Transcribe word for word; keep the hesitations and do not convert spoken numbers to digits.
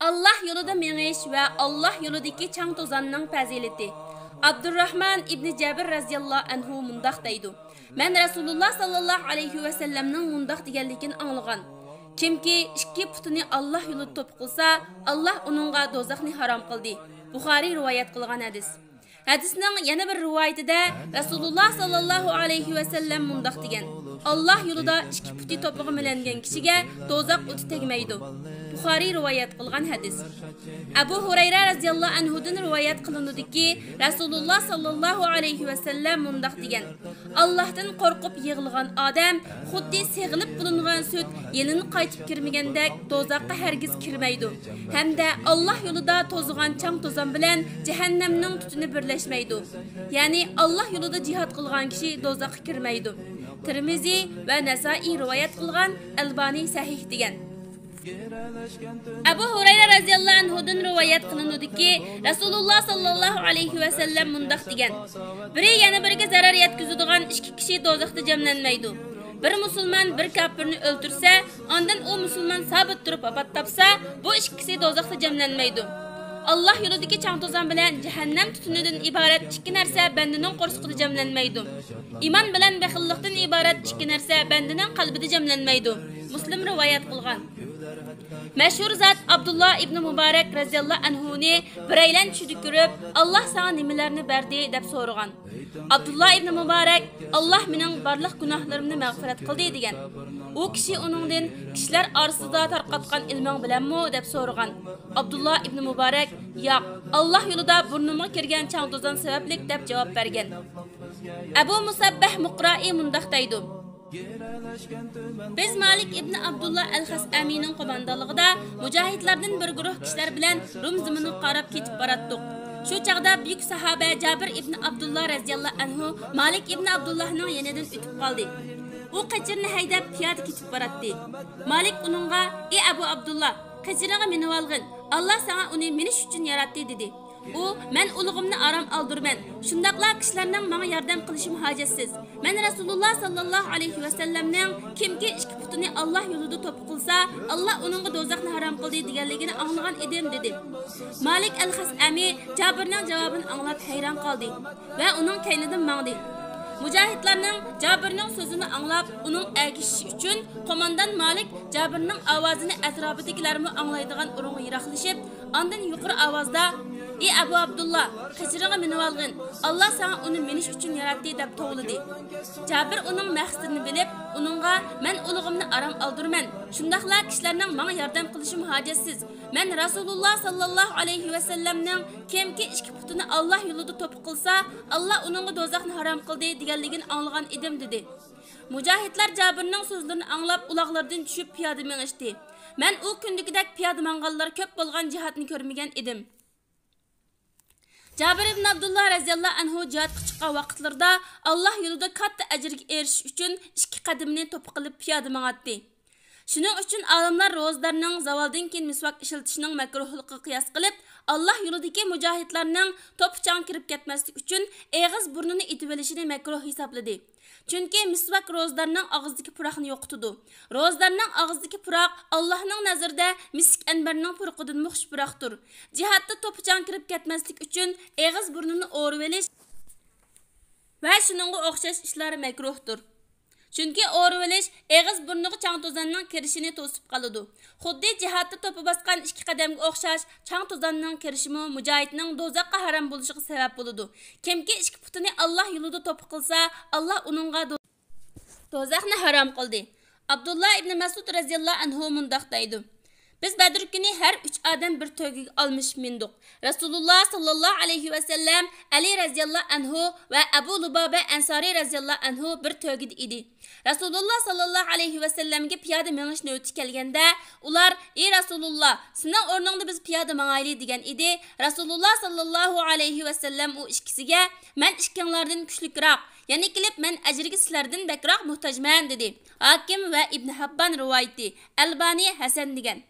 ئاللاھ يولىدا مېڭىش ۋە ئاللاھ يولىدىكى چاڭ-توزاننىڭ پەزىلىتى. ئابدۇرراھمان ئىبنى جەبىر رەزىياللاھۇ ئەنھۇ مۇنداق دەيدۇ، مەن رەسۇلۇللاھ ساللاللاھۇ ئەلەيھى ۋەسەللەمنىڭ مۇنداق دېگەنلىكىنى ئاڭلىغان، كىمكى ئىككى پۇتىنى ئاللاھ يولىدا توپا قىلسا، ئاللاھ ئۇنىڭغا دوزاخنى ھارام قىلدى. بۇخارىي رىۋايەت قىلغان ھەدىس. ھەدىسنىڭ يەنە بىر رىۋايىتىدە رەسۇلۇللاھ ساللاللاھۇ ئەلەيھى ۋەسەللەم مۇنداق دېگەن، ئاللاھ يولىدا ئىككى پۇتى توپىغا مىلەنگەن كىشىگە دوزاخ ئوتى تەگمەيدۇ. بۇخارىي رىۋايەت قىلغان ھەدىس. ئەبۇ ھۇرەيرە رەزىياللاھۇ ئەنھۇدىن رىۋايەت قىلىنىدۇكى، رەسۇلۇللاھ ساللاللاھۇ ئەلەيھى ۋەسەللەم مۇنداق دېگەن، ئاللاھتىن قورقۇپ يىغلىغان ئادەم خۇددى سېغىلىپ بولۇنغان سۈت يېنىدىن قايتىپ كىرمىگەندەك دوزاخقا ھەرگىز كىرمەيدۇ ھەمدە ئاللاھ يولىدا توزۇغان چاڭ-توزان بىلەن جەھەننەمنىڭ تۈتۈنى بىرلەشمەيدۇ. يەنى ئاللاھ يولىدا جىھاد قىلغان كىشى دوزاخقا كىرمەيدۇ. تىرمىزى ۋە نەسائىي رىۋايەت قىلغان، ئەلبانى سەھىھ دېگەن. ئەبۇ ھۇرەيرە رەزىياللاھۇ ئەنھۇدىن رىۋايەت قىلىنىدۇكى، رەسۇلۇللاھ ساللاللاھۇ ئەلەيھى ۋەسەللەم مۇنداق دېگەن، بىرى يەنە بىرىگە زەرەر يەتكۈزىدىغان ئىككى كىشى دوزاختا جەملەنمەيدۇ. بىر مۇسۇلمان بىر كاپىرنى ئۆلتۈرسە، ئاندىن ئۇ مۇسۇلمان سابىت تۇرۇپ ۋاپات تاپسا، بۇ ئىككىسى دوزاختا جەملەنمەيدۇ. ئاللاھ يولىدىكى چاڭ-توزان بىلەن جەھەننەم تۈتۈنىدىن ئىبارەت ئىككى نەرسە بەندىنىڭ قورسىقىدا جەملەنمەيدۇ. ئىمان بىلەن بېخىللىقتىن ئىبارەت ئىككى نەرسە بەندىنىڭ قەلبىدە جەملەنمەيدۇ. مۇسلىم رىۋايەت قىلغان. مەشھۇر زات ئابدۇللا ئىبنى مۇبارەك رەزىياللاھۇ ئەنھۇنى بىرەيلەن چۈشىدە كۆرۈپ، ئاللاھ ساڭا نېمىلەرنى بەردى؟ دەپ سورىغان. ئابدۇللا ئىبنى مۇبارەك، ئاللاھ مېنىڭ بارلىق گۇناھلىرىمنى مەغپىرەت قىلدى، دېگەن. ئۇ كىشى ئۇنىڭدىن، كىشىلەر ئارىسىدا تارقاتقان ئىلمىڭ بىلەنمۇ؟ دەپ سورىغان. ئابدۇللا ئىبنى مۇبارەك، ياق، ئاللاھ يولىدا بۇرنۇمغا كىرگەن چاڭ-توزان سەۋەبلىك، دەپ جاۋاب بەرگەن. ئەبۇ مۇسەببەھ مۇقرائى مۇنداق دەيدۇ، بىز مالىك ئىبنى ئابدۇللا ئەل خەسئەمىنىڭ قوماندانلىقىدا مۇجاھىدلاردىن بىر گۇرۇھ كىشىلەر بىلەن رۇم زېمىنىغا قاراپ كېتىپ باراتتۇق. شۇ چاغدا بۈيۈك ساھابە جابىر ئىبنى ئابدۇللا رەزىياللاھۇ ئەنھۇ مالىك ئىبنى ئابدۇللاھنىڭ يېنىدىن ئۆتۈپ قالدى. ئۇ قېچىرنى ھەيدەپ پىيادە كېتىپ باراتتى. مالىك ئۇنىڭغا، ئى ئەبۇ ئابدۇللا، قېچىرىڭغا مىنىۋالغىن، ئاللاھ ساڭا ئۇنى مىنىش ئۈچۈن ياراتتى، دېدى. ئۇ، مەن ئۇلۇغۇمنى ئارام ئالدۇرىمەن، شۇنداقلا كىشىلەرنىڭ ماڭا ياردەم قىلىشىمۇ ھاجەتسىز. مەن رەسۇلۇللا ساللاللاھۇ ئەلەيھى ۋەسەللەمنىڭ، كىمكى ئىككى پۇتىنى ئاللاھ يولىدا توپا قىلسا، ئاللاھ ئۇنىڭغا دوزاخنى ھارام قىلدى، دېگەنلىكىنى ئاڭلىغان ئىدىم، دېدى. مالىك ئەل خەسئەمى جابىرنىڭ جاۋابىنى ئاڭلاپ ھەيران قالدى ۋە ئۇنىڭ كەينىدىن ماڭدى. مۇجاھىدلارنىڭ جابىرنىڭ سۆزىنى ئاڭلاپ، ئۇنىڭ ئەگىشىشى ئۈچۈن، قوماندان مالىك جابىرنىڭ ئاۋازىنى ئەتراپىدىكىلەرمۇ ئاڭلايدىغان ئورۇنغا يىراقلىشىپ، ئاندىن يۇقىرى ئاۋازدا، ئى ئەبۇ ئابدۇللا، قېچىرىڭغا مىنىۋالغىن، ئاللاھ ساڭا ئۇنى مىنىش ئۈچۈن ياراتتى، دەپ توۋلىدى. جابىر ئۇنىڭ مەقسىتىنى بىلىپ، ئۇنىڭغا، مەن ئۇلۇغۇمنى ئارام ئالدۇرىمەن، شۇنداقلا كىشىلەرنىڭ ماڭا ياردەم قىلىشىمۇ ھاجەتسىز. مەن رەسۇلۇللا ساللاللاھۇ ئەلەيھى ۋەسەللەمنىڭ، كىمكى ئىككى پۇتىنى ئاللاھ يولىدا توپا قىلسا، ئاللاھ ئۇنىڭغا دوزاخنى ھارام قىلدى، دېگەنلىكىنى ئاڭلىغان ئىدىم، دېدى. مۇجاھىدلار جابىرنىڭ سۆزلىرىنى ئاڭلاپ، ئۇلاغلىرىدىن چۈشۈپ پىيادە مېڭىشتى. مەن ئۇ كۈندىكىدەك پىيادە ماڭغانلار كۆپ بولغان جىھادنى كۆرمىگەن ئىدىم. جابىر ئىبن ئابدۇللا رەزىياللاھۇ ئەنھۇ جىھادقا چىققان ۋاقىتلىرىدا ئاللاھ يولىدا كاتتا ئەجىرگە ئېرىشىش ئۈچۈن ئىككى قەدىمىنى توپا قىلىپ پىيادە ماڭاتتى. شۇنىڭ ئۈچۈن ئالىملار روزىدارنىڭ زاۋالدىن كېيىن مىسۋاك ئىشلىتىشنىڭ مەكرۇھلۇقىغا قىياس قىلىپ، ئاللاھ يولىدىكى مۇجاھىدلارنىڭ توپا چاڭ كىرىپ كەتمەسلىكى ئۈچۈن ئېغىز بۇرنىنى ئېتىۋېلىشىنى مەكرۇھ ھېسابلىدى. چۈنكى مىسۋاك روزىدارنىڭ ئاغزىدىكى پۇراقنى يوقىتىدۇ. روزىدارنىڭ ئاغزىدىكى پۇراق ئاللاھنىڭ نەزىرىدە مىسىك ئەنبەرنىڭ پۇرىقىدىنمۇ خۇشپۇراقتۇر. جىھادتا توپا چاڭ كىرىپ كەتمەسلىك ئۈچۈن ئېغىز بۇرنىنى ئورىۋېلىش ۋە شۇنىڭغا ئوخشاش ئىشلار مەكرۇھتۇر. چۈنكى ئورىۋېلىش ئېغىز بۇرنىغا چاڭ توزاننىڭ كىرىشىنى توسۇپ قالىدۇ. خۇددى جىھادتا توپا باسقان ئىككى قەدەمگە ئوخشاش چاڭ توزاننىڭ كىرىشىمۇ مۇجاھىدنىڭ دوزاخقا ھارام بولۇشىغا سەۋەب بولىدۇ. كىمكى ئىككى پۇتىنى ئاللاھ يولىدا توپا قىلسا، ئاللاھ ئۇنىڭغا دو-، دوزاخنى ھارام قىلدى. ئابدۇللا ئىبنى مەسئۇد رەزىياللاھۇ ئەنھۇ مۇنداق دەيدۇ، بىز بەدىر كۈنى ھەر ئۈچ ئادەم بىر تۆگىگە ئالمىشىپ مىندۇق. رەسۇلۇللا ساللاللاھۇ ئەلەيھى ۋەسەللەم، ئەلى رەزىياللاھۇ ئەنھۇ ۋە ئەبۇ لۇبابە ئەنسارى رەزىياللاھۇ ئەنھۇ بىر تۆگىدە ئىدى. رەسۇلۇللا ساللاللاھۇ ئەلەيھى ۋەسەللەمگە پىيادە مېڭىش نۆۋىتى كەلگەندە، ئۇلار، ئى رەسۇلۇللا، سېنىڭ ئورنۇڭدا بىز پىيادە ماڭايلى، دېگەن ئىدى. رەسۇلۇللا ساللاللاھۇ ئەلەيھى ۋەسەللەم ئۇ ئىككىسىگە، مەن ئىككىڭلاردىن كۈچلۈكراق، يەنە كېلىپ مەن ئەجرىگە سىلەردىن بەكرەك موھتاجمەن، دېدى. ھاكىم ۋە ئىبن ھەببان رىۋايىتى، ئەلبانى ھەسەن دېگەن.